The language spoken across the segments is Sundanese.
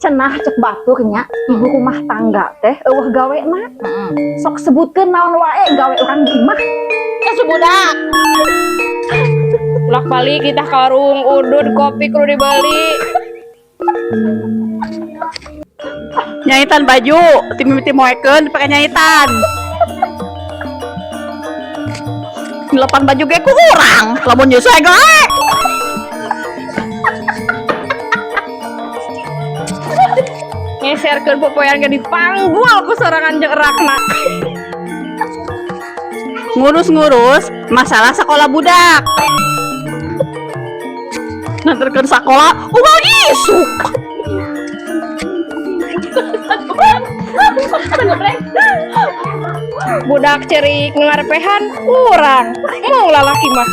Cenah cek batur nya, ibu rumah tangga teh euweuh gawena. Sok sebutkeun naon wae gawe urang di imah. Asuh budak. Bolak balik kita ke warung udud kopi kudu dibeli. Nyaitan baju, ti mimiti moekeun dipake nyaitan. Ngelepan baju ge ku urang, lamun nyusah ge. Ngeserkeun popoean ge dipanggul ku sorangan jeung erakna. Ngurus-ngurus masalah sekolah budak. Nganterkeun sakola unggal isuk. Budak cerik ngarepehan urang. Mau lalaki mah.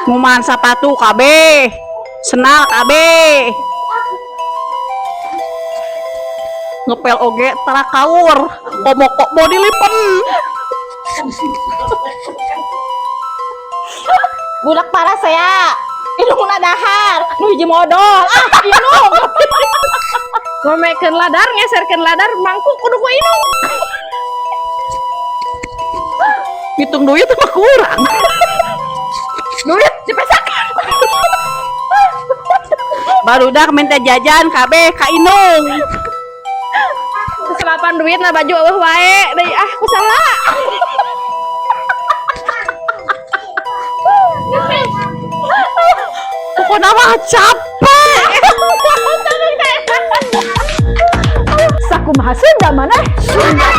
Ngumahan sapatu kabeh, senal kabeh. Ngepel oge tara kaur, komo kok mau dilipen. Budak parah saya. Indungna dahar, nu hiji modol. Ah, indung. Ngomekeun ladar, ngeserkeun ladar, mangku kudu ku indung. Ngitung duit mah kurang. Duit dipesak. Barudak minta jajan kabeh ka indung. Seselapan duit na baju eueuh wae deui ah kusaha. Pokoknya mah capek. Sakumaha Sunda maneh? Sunda.